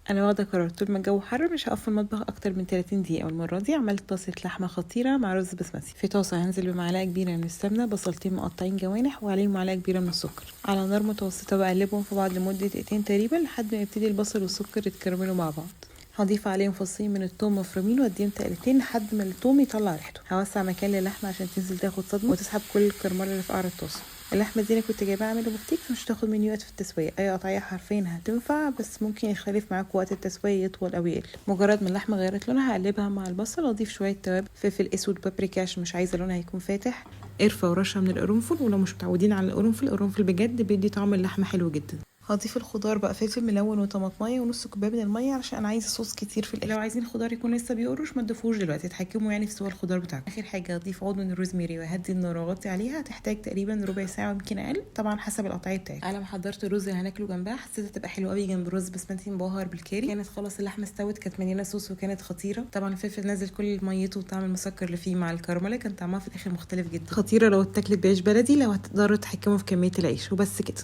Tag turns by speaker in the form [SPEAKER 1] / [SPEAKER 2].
[SPEAKER 1] انا واخده قرار طول ما الجو حر مش هقف في المطبخ اكتر من 30 دقيقه، والمرة دي عملت طاسه لحمه خطيرة مع رز بسمتي. في طاسه هنزل بمعلقه كبيرة من السمنه، بصلتين مقطعين جوانح، وعليهم معلقه كبيرة من السكر. على نار متوسطه بقلبهم في بعض لمدة دقيقتين تقريبا لحد ما يبتدي البصل والسكر يتكرملوا مع بعض. هضيف عليهم فصين من الثوم مفرومين واديهم تقلتين لحد ما الثوم يطلع ريحته. هوسع مكان للحمه عشان تنزل تاخد صدمة وتسحب كل الكرمله اللي في قعر الطاسه. اللحمة دي انا كنت جايباها اعمله بفتيك، فمش هتاخد مني وقت في التسوية. اي قطعية حرفيا هتنفع، بس ممكن يختلف معاك وقت التسوية يطول او يقل. مجرد ما اللحمة غيرت لونها هقلبها مع البصل واضيف شوية توابل، فلفل اسود، بابريكا عشان مش عايزه لونها يكون فاتح، قرفه ورشه من القرنفل. ولو مش متعودين على القرنفل، القرنفل بجد بيدي طعم اللحمة حلو جدا. هضيف الخضار بقى، فلفل ملون وطماطميه ونص كوباية من المية علشان انا عايزه صوص كتير في الاخر. لو عايزين خضار يكون لسه بيقرش ما تضيفوش دلوقتي، اتحكموا يعني في سوى الخضار بتاعكم. اخر حاجة هضيف عود من الروزميري وهدي النار واغطي عليها. هتحتاج تقريبا ربع ساعة ويمكن اقل، طبعا حسب القطعية بتاعتك. على ما حضرت الرز اللي هناكله جنبها حسيتها تبقى حلوة قوي جنب رز بسمتي مبهر بالكاري. كانت خلاص اللحمة استوت، كانت مليانة صوص وكانت خطيرة. طبعا الفلفل نزل كل ميته وطعم المسكر اللي فيه مع الكرمله، كان طعمها في الاخر مختلف جدا. خطيرة لو اتاكلت بعيش بلدي، لو هتقدروا تتحكموا في كمية العيش. وبس كده.